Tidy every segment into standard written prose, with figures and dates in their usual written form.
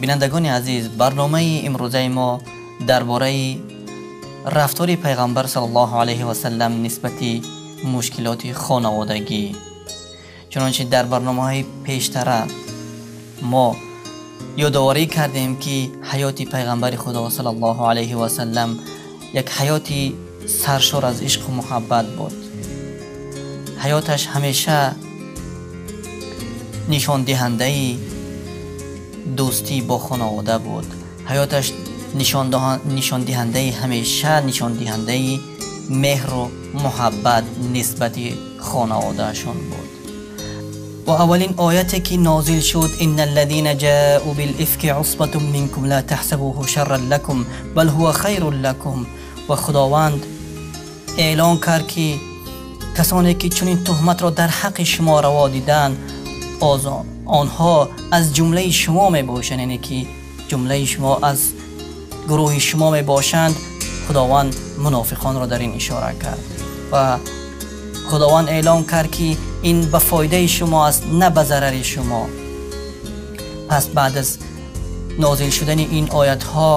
Бинандагони азиз, барномаи имрӯзаи мо дар бораи рафтори пайғамбар саллаллоҳу алайҳи васаллам нисбати мушкилоти хонаводагӣ. Чунончи дар барномаҳои пештара мо ёдоварӣ кардем, ки ҳаёти пайғамбари Худо саллаллоҳу алайҳи васаллам як ҳаёти саршор аз ишқу муҳаббат буд. Ҳаёташ ҳамеша нишондиҳандаи дӯстӣ бо хонавода буд. Ҳаёташ нишондиҳандаи ҳамеша нишондиҳандаи меҳру муҳаббат нисбати хонаводаашон буд. Ва аввалин ояте ки нозил шуд: инна аллазина ҷаъу билифки усбатун минкум ла таҳсабуҳу шарран лакум бал ҳува хайрун лакум. Ва Худованд эълон кард, ки касоне ки чунин туҳматро дар ҳаққи шумо раво диданд, онҳо аз ҷумлаи шумо мебошанд, яъне ки ҷумлаи шумо аз гурӯҳи шумо мебошанд. Худованд мунофиқонро дар ин ишора кард ва Худованд эълон кард, ки ин ба фоидаи шумо аст, на ба зарари шумо. Пас баъд аз нозил шудани ин оятҳо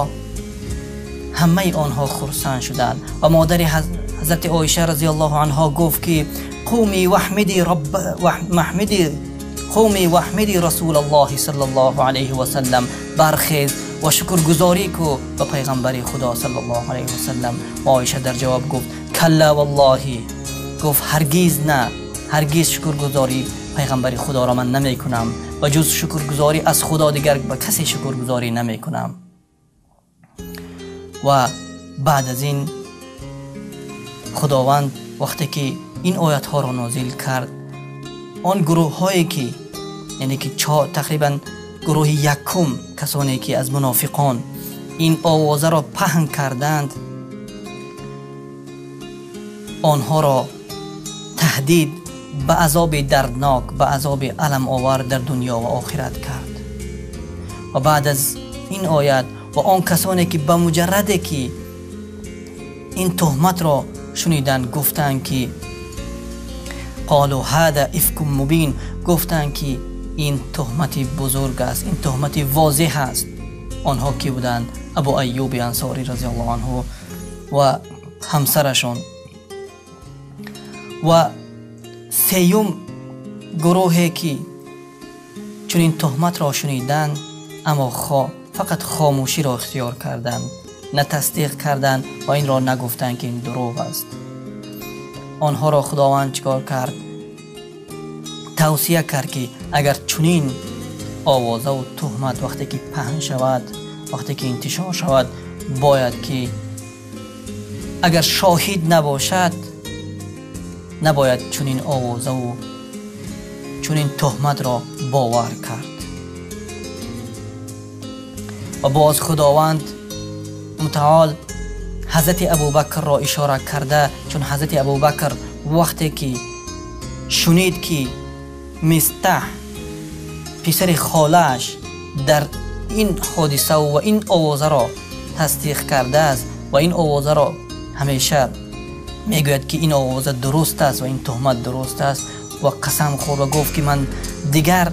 ҳамаи онҳо хурсанд шуданд ва модари ҳазрати Оиша разияллоҳу анҳо гуфт, ки қуми ваҳмиди рабб ваҳмиди қуми ваҳмиди расулаллоҳи саллаллоҳу алайҳи васаллам, бархез ва шукргузорӣ ку ба пайғамбари Худо саллаллоҳу алайҳи васаллам. Ва Оиша дар ҷавоб гуфт: калла валлоҳи, гуфт ҳаргиз на, ҳаргиз шукргузорӣ пайғамбари Худоро ман намекунам ва ҷуз шукргузорӣ аз Худо дигар ба касе шукргузорӣ намекунам. Ва баъд аз ин Худованд вақте ки ин оятҳоро нозил кард, он гурӯҳҳое ки, яъне ки тақрибан гурӯҳи якум, касоне ки аз мунофиқон ин овозаро паҳн карданд, онҳоро таҳдид ба азоби дарднок, ба азоби аламовар дар дунё ва охират кард. Ва баъд аз ин оят ва он касоне ки ба муҷарраде ки ин туҳматро шуниданд, гуфтанд ки қолу ҳада ифкун мубин, гуфтанд ки ин туҳмати бузург аст, ин туҳмати возеҳ аст. Онҳо ки буданд? Абу Айюби Ансорӣ разияллоҳу анҳу ва ҳамсарашон. Ва сеюм гурӯҳе ки чунин туҳматро шуниданд, аммо фақат хомӯширо ихтиёр карданд, на тасдиқ карданд ва инро нагуфтанд, ки ин дурӯғ аст. Онҳоро Худованд чӣ кор кард? Тавсия кард, ки агар чунин овозаву туҳмат вақте ки паҳн шавад, вақте ки интишор шавад, бояд ки агар шоҳид набошад, набояд чунин овозаву чунин туҳматро бовар кард. Ва боз Худованд мутаол ҳазрати Абубакрро ишора карда, чун ҳазрати Абубакр вақте ки шунид, ки Мистаҳ писари холааш дар ин ҳодисаву ва ин овозаро тасдиқ кардааст ва ин овозаро ҳамеша мегӯяд, ки ин овоза дуруст аст ва ин туҳмат дуруст аст, ва қасам хӯрд ва гуфт, ки ман дигар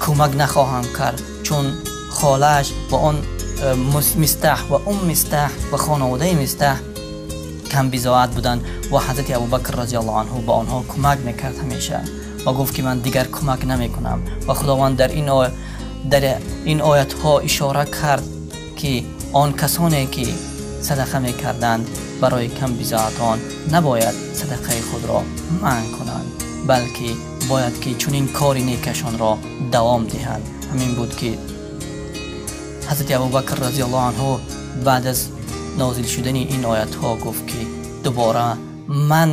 кӯмак нахоҳам кард, чун холааш ва он Мистаҳ ва ум Мистаҳ ва хонаводаи Мистаҳ камбизоат буданд ва ҳазрати Абубакр разияллоҳу анҳу ба онҳо кӯмак мекард ҳамеша, ва гуфт, ки ман дигар кӯмак намекунам. Ва Худованд дар ин оятҳо ишора кард, ки он касоне ки садақа мекарданд барои камбизоатон, набояд садақаи худро манъ кунанд, балки бояд ки чунин кори некашонро давом диҳанд. Ҳамин буд, ки ҳазрати Абубакр разияллоҳу анҳу баъд аз нозил шудани ин оятҳо гуфт, ки дубора ман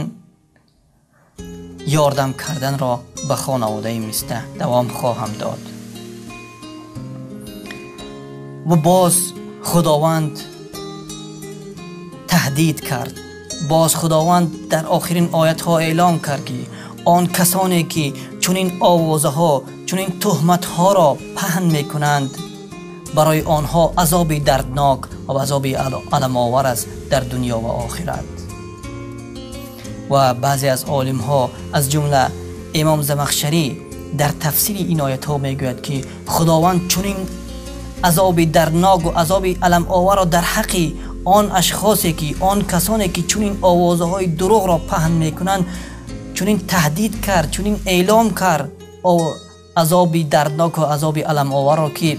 ёрдам карданро ба хонаводаи Мистаҳ давом хоҳам дод. Ва боз Худованд таҳдид кард, боз Худованд дар охирин оятҳо эълон кард, ки он касоне ки чунин овозаҳо, чунин туҳматҳоро паҳн мекунанд, барои онҳо азоби дарднок ва азоби аламовар аст дар дунё ва охират. Ва баъзе аз олимҳо, аз ҷумла имом Замахшарӣ, дар тафсири ин оятҳо мегӯяд, ки Худованд чунин азоби дарднок ва азоби аламоварро дар ҳаққи он ашхосе ки, он касоне ки чунин овозаҳои дурӯғро паҳн мекунанд, чунин таҳдид кард, чунин эълом кард азоби дарднок ва азоби аламоварро, ки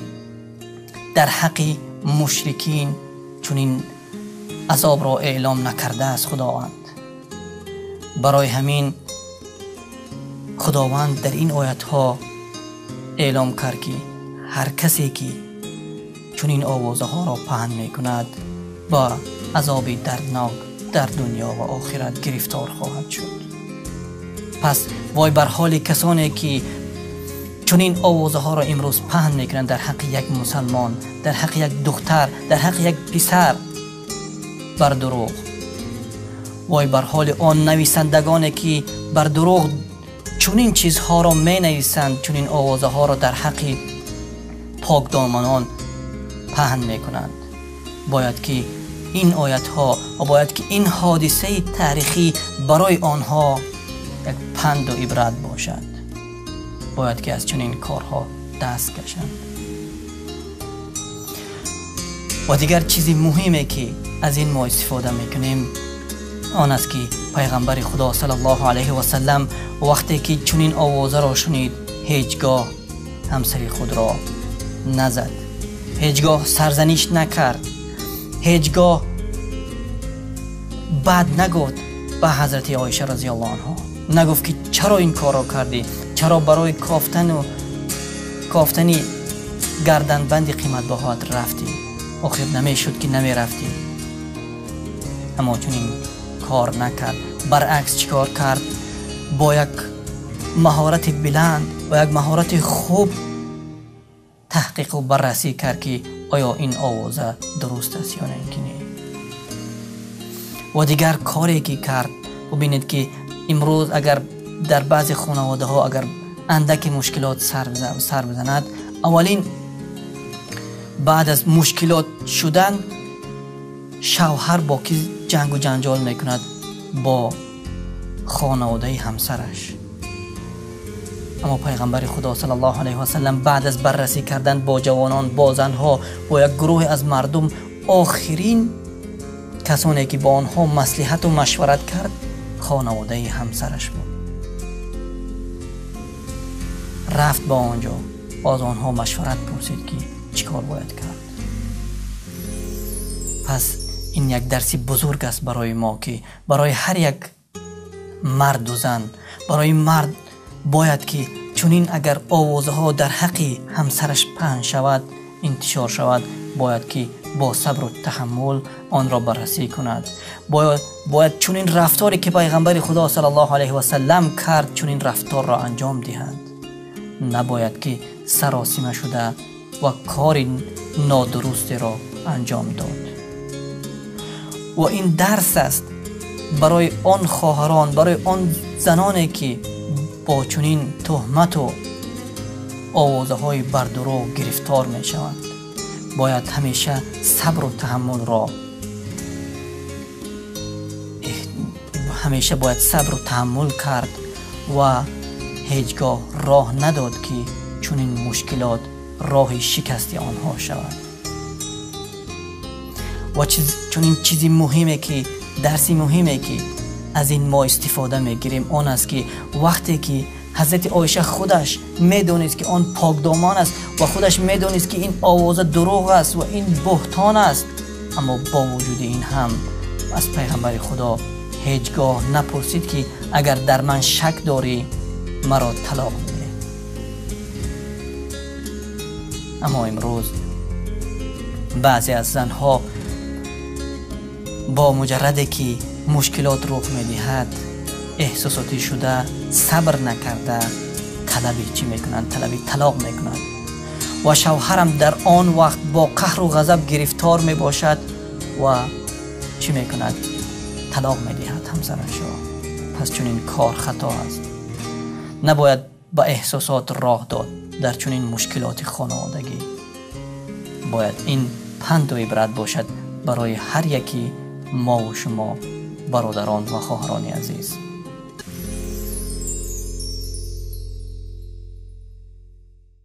дар ҳаққи мушрикин чунин азобро эълом накардааст Худованд. Барои ҳамин Худованд дар ин оятҳо эълом кард, ки ҳар касе ки чунин овозаҳоро паҳн мекунад, ба азоби дарднок дар дунё ва охират гирифтор хоҳад шуд. Пас вой бар ҳоли касоне ки чунин овозаҳоро имрӯз паҳн мекунанд дар ҳаққи як мусалмон, дар ҳаққи як духтар, дар ҳаққи як писар бар дурӯғ. Вой бар ҳоли он нависандагоне ки бар дурӯғ чунин чизҳоро менависанд, чунин овозаҳоро дар ҳаққи покдоманон паҳн мекунанд. Бояд ки ин оятҳо ва бояд ки ин ҳодисаи таърихӣ барои онҳо як панду ибрат бошад. Бояд ки аз чунин корҳо даст кашанд. Ва дигар чизи муҳиме ки аз ин мо истифода мекунем он аст, ки пайғамбари Худо саллаллоҳу алайҳи васаллам вақте ки чунин овозаро шунид, ҳеҷ гоҳ ҳамсари худро назад, ҳеҷ гоҳ сарзаниш накард, ҳеҷ гоҳ бад нагуфт ба ҳазрати Оиша разияллоҳу анҳо. Нагуфт ки чаро ин корро кардӣ, чаро барои кофтани гарданбанди қиматбаҳоат рафтӣ, охир намешуд ки намерафтӣ. Аммо чунин кор накард. Баръакс чӣ кор кард? Бо як маҳорати биланд, бо як маҳорати хуб таҳқиқу баррасӣ кард, ки оё ин овоза дуруст аст ё не ки не. Ва дигар коре ки кард, бубинед ки имрӯз агар дар баъзе хонаводаҳо агар андаки мушкилот сар бизанад, аввалин баъд аз мушкилот шудан шавҳар бо ки ҷангу ҷанҷол мекунад? Бо хонаводаи ҳамсараш. Аммо пайғамбари Худо саллаллоҳу алайҳи васаллам баъд аз баррасӣ кардан бо ҷавонон, бо занҳо, бо як гурӯҳе аз мардум, охирин касоне ки бо онҳо маслиҳату машварат кард, хонаводаи ҳамсараш буд. Рафт ба он ҷо, аз онҳо машварат пурсид, ки чӣ кор бояд кард. Пас ин як дарси бузург аст барои мо, ки барои ҳар як марду зан, барои мард бояд ки чунин агар овозаҳо дар ҳаққи ҳамсараш паҳн шавад, интишор шавад, бояд ки бо сабру таҳаммул онро баррасӣ кунад. Бояд чунин рафторе ки пайғамбари Худо саллаллоҳу алайҳи васаллам кард, чунин рафторро анҷом диҳад. Набояд ки саросима шуда ва кори нодурустеро анҷом дод. Ва ин дарс аст барои он хоҳарон, барои он заноне ки бо чунин туҳмату овозаҳои бардурӯғ гирифтор мешаванд. Бояд ҳамеша сабру таҳаммулро, ҳамеша бояд сабру таҳаммул кард ва ҳеҷ гоҳ роҳ надод, ки чунин мушкилот роҳи шикасти онҳо шавад. Ва чунин чизи муҳиме ки, дарси муҳиме ки аз ин мо истифода мегирем, он аст ки вақте ки ҳазрати Оиша худаш медонист, ки он покдоман аст ва худаш медонист, ки ин овоза дурӯғ аст ва ин буҳтон аст, аммо бо вуҷуди ин ҳам аз пайғамбари Худо ҳеҷ гоҳ напурсид, ки агар дар ман шак дорӣ, маро талоқ бидеҳ. Аммо имрӯз баъзе аз занҳо бо муҷарраде ки мушкилот рух медиҳад, эҳсосотӣ шуда, сабр накарда, талаби чӣ мекунанд? Талаби талоқ мекунанд. Ва шавҳарам дар он вақт бо қаҳру ғазаб гирифтор мебошад ва чӣ мекунад? Талоқ медиҳад ҳамсарашро. Пас чунин кор хато аст. Набояд ба эҳсосот роҳ дод дар чунин мушкилоти хонаводагӣ. Бояд ин панду ибрат бошад барои ҳар яки мову шумо, бародарон ва хоҳарони азиз.